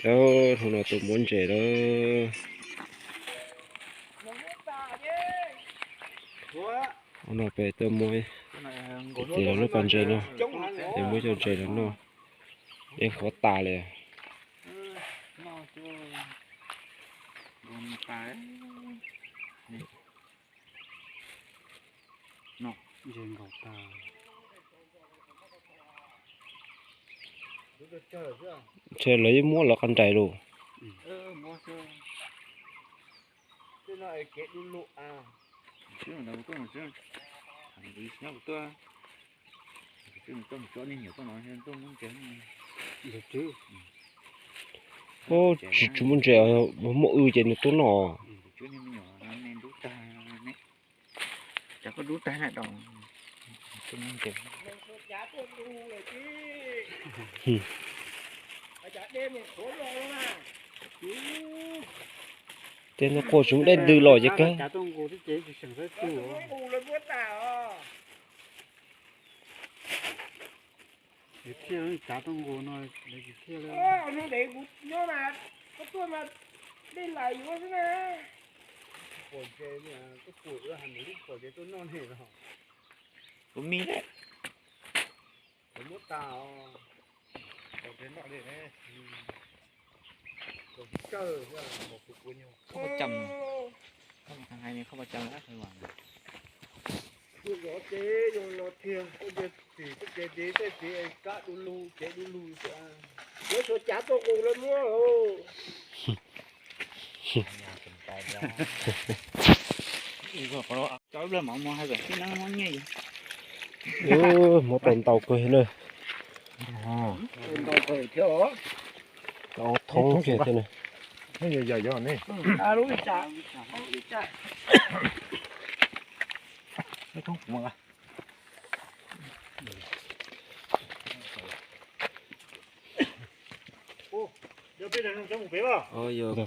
Hnub no tuaj muab ntses lawm. Hnub no peb tuaj muab, ces lub pas ntses no, ces muab cov ntses no noj, yeej qhuav tas li. Ntshe lawv yeej muab lawv qab nrais lawm. Tsis muaj ntses, muaj wb ces nws tuaj noj. Tej no quaj tsis muaj dej ntws los ces kawg. Kuv me lawm. Koj puas cam, koj hais koj puas cam. Muab tau ntau kawg na. Tau thoob kiag thiab na.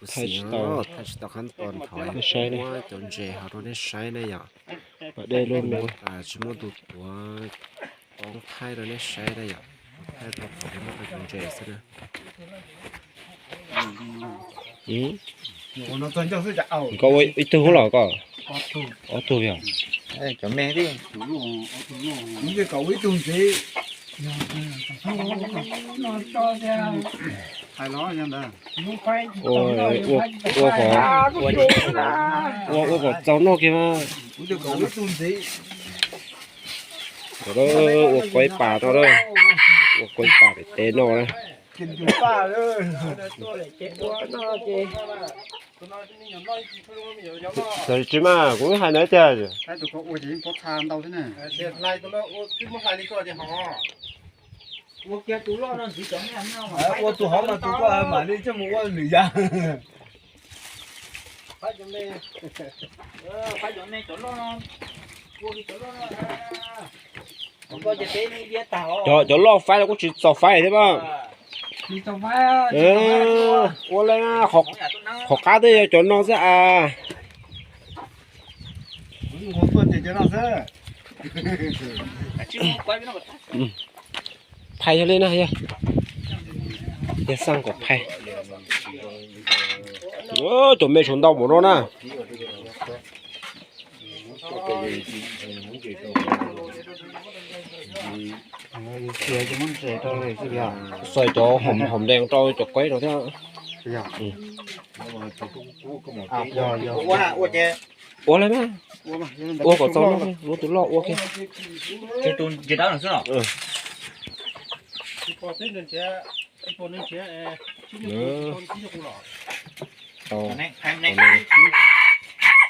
Thaij tsis tau, thaij tsis tau qab tos, thov muab cov ntses hauv rau nej saib na yom. Tsis muaj tus tuav, thaij rau nej saib na yom. Thaij rau qhov muab cov ntses xwb na. Koj ua ib tug los koj? Ob tug yog? Cov me thiab. Ua, ua kom, ua kom txaus noj kiag mas. Ua kuaib pas no, ua kuaib pas pem teb no na. Tsis mas kuv hais na tiag. Ua tus hov mas tus koj mam li coj mus ua lwm yam. Cov, cov loj faib los kuj tsis txaus faib thiab mas. Ua li, qhov qab twb yog cov no xwb as. Phais yog li na, yog xaj kom phais. Cov me tshuav ntau npaum no na. Xob cov hom dees rau cov kuaib no thiab. Ua li mas, ua kom txaus noj, muab tus loj ua kiag.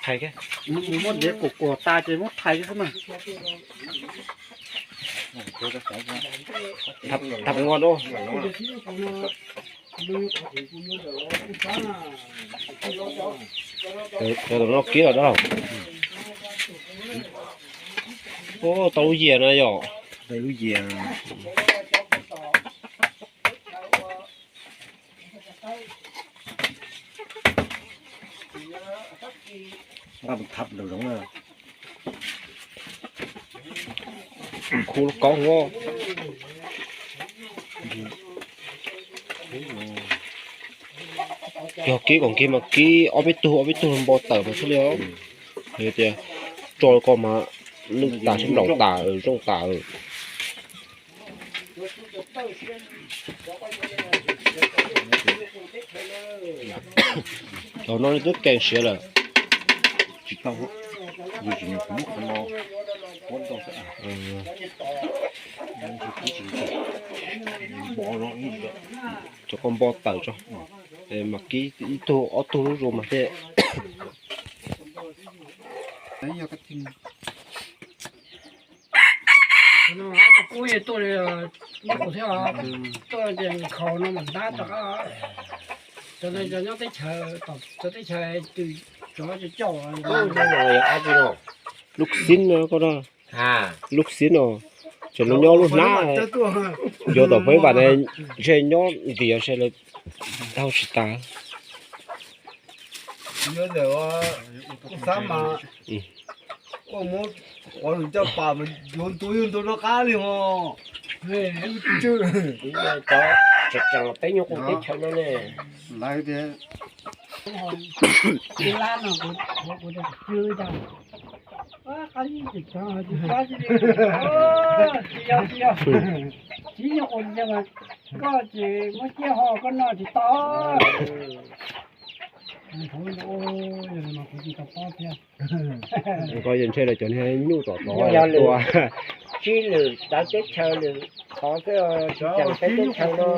Thaij kiag. Muab ntiav kuam kuam tas ces muab thaiv xwb mas. Thaiv nkaus. Cov tom no kib los dab laug. Ua tau lub yias na yom. Lub yias. Khu lub kaub ua. Yog kib kom kib mas kib ob peb tug ob peb tug npo tawm mas thiaj li os. Yog tias tso ko mas lwj tas sab nraum tas zoo tas. Cov no twb kees siav lawm. Cov ko npo tawm tso, mas kib ib tug ob tug lub zoo mas thiaj. Qub tuaj li, muab kuv thiab, tuaj ces khaus no mam ntab rov qab. Cov no cov nyob teb chaws, cov teb chaws twm cov coj coj. Lub xib no koj, lub xib no, ces lub nyob lub hnab, yuav tom peb vam ne, ntshe nyob ntiav se lawv dhau tsis tas. Xab mas, koj muab qhov lwm coj pas mas yuav ntu yuav ntu rov qab li ho. Tseem tseem peb nyuag qus teb chaws no ne. Lawv tias, tsis yog, tsis yog, tsis yog, koj ces muab ciaj ho koj noj tsis tau. Kuv tsis tau paub thiab. Koj yeej ntshe lawv cov niag nyuj tom tod yog lwm tua. Tsib lwm txawv teb chaws lwm qhov xwb, tsis tseem peb teb chaws no.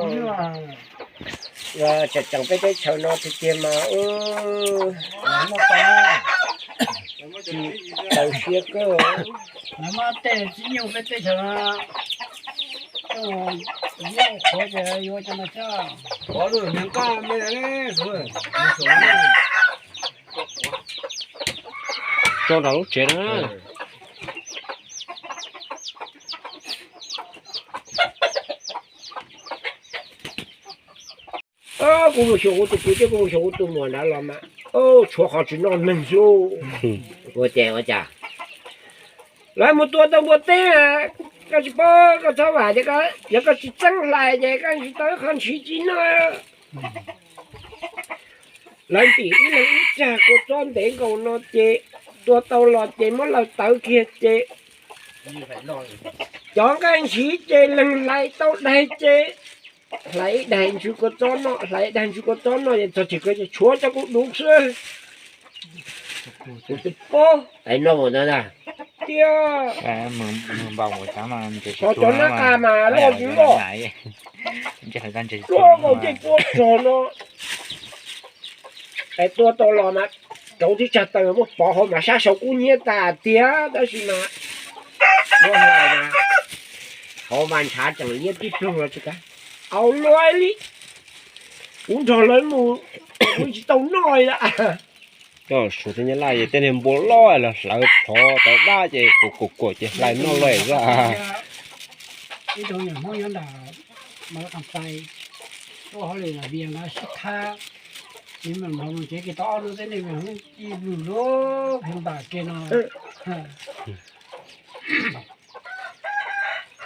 Yog tseem tseem peb teb chaws no tiag tiag mas txaus siab kawg. Lawv muab tej txiv nyuj peb teb chaws no, nyob qhuav ces yuav cov no thiab. Tso nram lub tsev na. Kuv mus xyuas kuv tus kwv thiab kuv mus xyuas kuv tus muam nrad los mas tshuav qhov tsis noj neeg xwb. Ua ces ua cas lawv mus tua tau npua teb, koj tsis paub koj txhob vam tias yog koj tsis txeeb hlais ces koj tsis tau ib qho ntshis ci noj. Lawv ntim ib leeg ib tsag kua txob ntev nkaus no ces tua tau los ces muab lawv tawv kiag ces cov nqaij ntshis ces leeg hlais tau daig ces hlais ib daig ntsw kua txob noj, hlais ib daig ntsw kua txob noj ces txog tsis kawg ces tshuav cov kuv duv xwb. Kuv twb paub es no ua ntawd na. Tiag, ho cov nab qa mas loj tsis loj, loj nkaus ncej kua rog no. Es tua tau los mas rauv tib tsag taw muab pov hauv mas sab saud kub hnyiab tas tiag, tab sis mas muab hlais mas hauv mas ntshav tseem liab tib ploog los tsis kav. Au luaj li, kuv nrog lawv mus, kuv tsis tau noj li lawm. Koj suav tej nyab laj es tej niag npua loj los hlawv plhov tau dab ces kuam kuam kuam ces hlais noj lawm xwb. Ib tug niam Hmoob nyob nram Mab Qas Pais, tuaj hauj lwm lam vias nqa sib thab, nws mam nrog mus tsev kiag tau ob hnub thiab, nws mam hu ib lus lub pheej npam kiag no.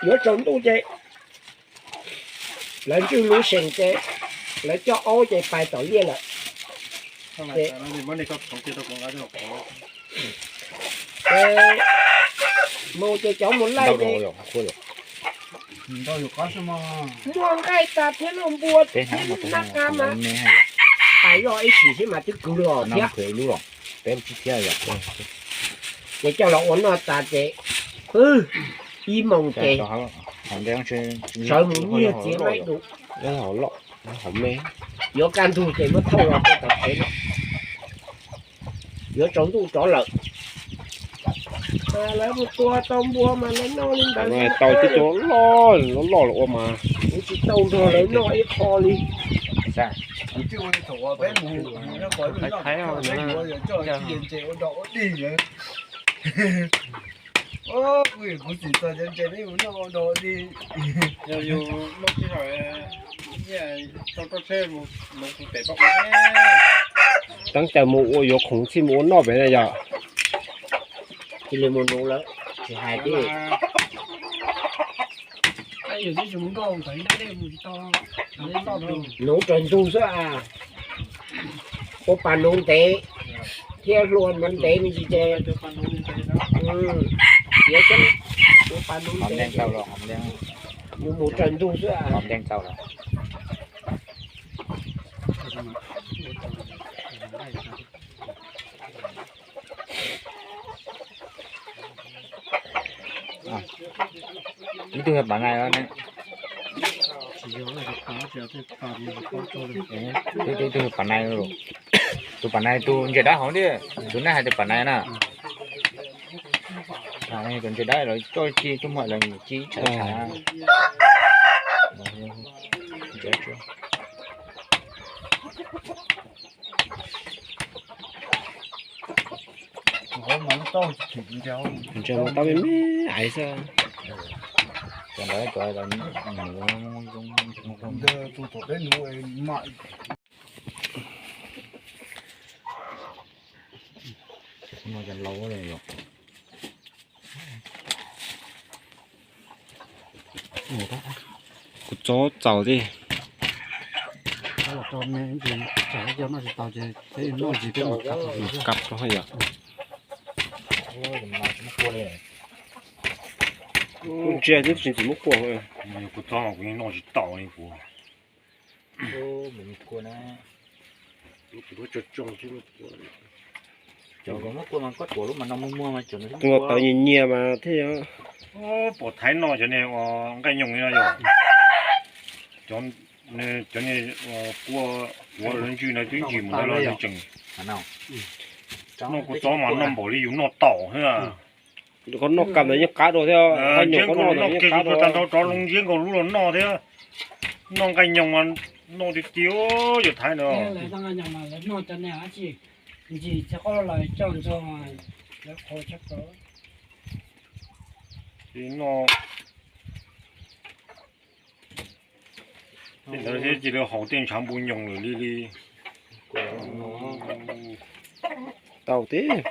Yuav tsaus ntuj ces lawv ntswj lub seem ces lawv coj aub ces pais tom liaj lawm. Ces mus ces cov mus laij ces muaj nqaij tas thiab lauj, npua thiab nab qa mas pais loj ib sim xwb mas twb kwv los thiab. Ces coj los ua noj tas ces pw ib moos ces sawv mus nyiag txiav maib dum. Yuav kaj ntug ces muab thauj los rau tom tsev no. Yuav tsaus ntuj rov lawm. Lawv mus tua tau npua mas lawv noj li ntawd. Tau cov loj loj los ua mas kuv tsis tau nrog lawv noj ib qho li. Teeb caw mus ua yuav khoom txhij mus ua noj pem na yog. Cia li mus nuv lawm, tsis hais thiab. Nuv raws ntug xwb a. Ua pas nuv ntev thiab hlua nuv ntev me ntsis ces, tiav xwb, ua pas nuv ntev, mus mus raws ntug xwb. Ib tug yog pas nai, ib tug yog pas nai, tus pas nai tus ntses dawb hauv thiab, tus nej hais tias pas nai na. Tus ntses dawb los coj ci tuaj muag los ci tshaj tshaj. Ntses mas tau me me aiv xwb. Kuv txob txaus thiab. Kab rau yom. Kuv ntsia twb tsis tsis muab kua. Kuv txob kuv yeej noj tsis tau li kuv. Ua tawv nyias nyias mas thiaj. Pom thaiv noj cov niag nqaij nyoos li no yom. Cov niag kua quav lawv ntswg no twb ntsis mus ntawd los nws tseem noj kuv txob mas noj npaum li yus noj taum thiab. Koj noj kam ntawd yeej qab dua thiab, nqaij nyoos koj noj ntawd yeej qab dua. Tag nrho rov loo ntsiab nkaus lub los noj thiab. Noj nqaij nyoos mas noj tiag tiag cov thaiv ntawd. Lawv noj cov niag dab tsi ntsis txiv qaub los coj ntxuag lawv qhuav tshaj plaws. Noj tej ntawd thiab cia li haus tej ntshav npu nyoos lawm li li. Tau tib.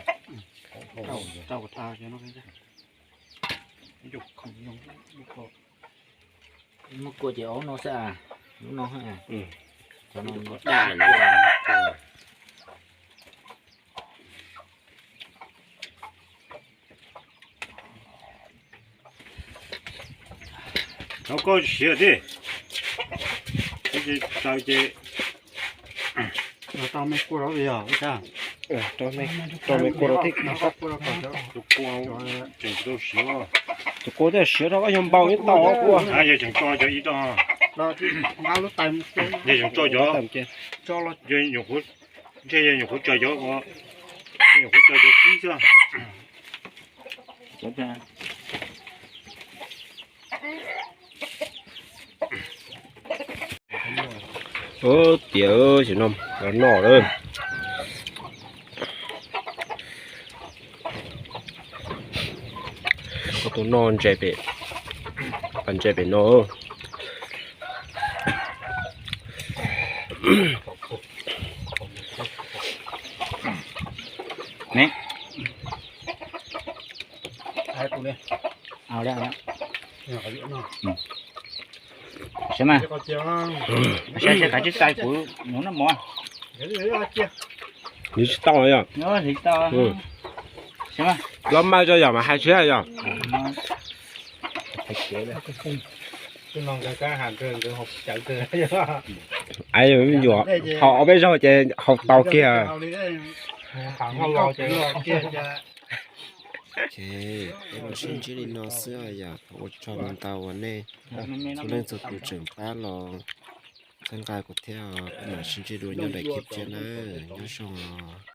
Muab kua ces ob no xwb, lub no. Rau koj siav thiab. Tau me kua rau thiab. Tus kua thiaj siav rau koj yog npaum ib tau kua. Yog tseem tso cov ib tau. Yog tseem tso cov. Ntshe yog nyuam qhuav tso cov, nyuam qhuav tso cov kib xwb. Tias no noj lawm. Koj tus noj ntses pem, pas ntses pem no. Saib mas, saib saib kav tsij txais kuv nub noj mov. Nws tsis tau yom. Los mas tso yom mas hais tsis yom. Ai, me nyuam haus ob peb zaug ces haus tau kiag. Ces peb los sib ntsib li no xwb yom, ua tsaug ntau uas nej txhua leej txhua tus tseem pab los txhawb nqa kuv thiab, peb mam sib ntsib dua nyob daim clip tshiab na, nyob zoo os.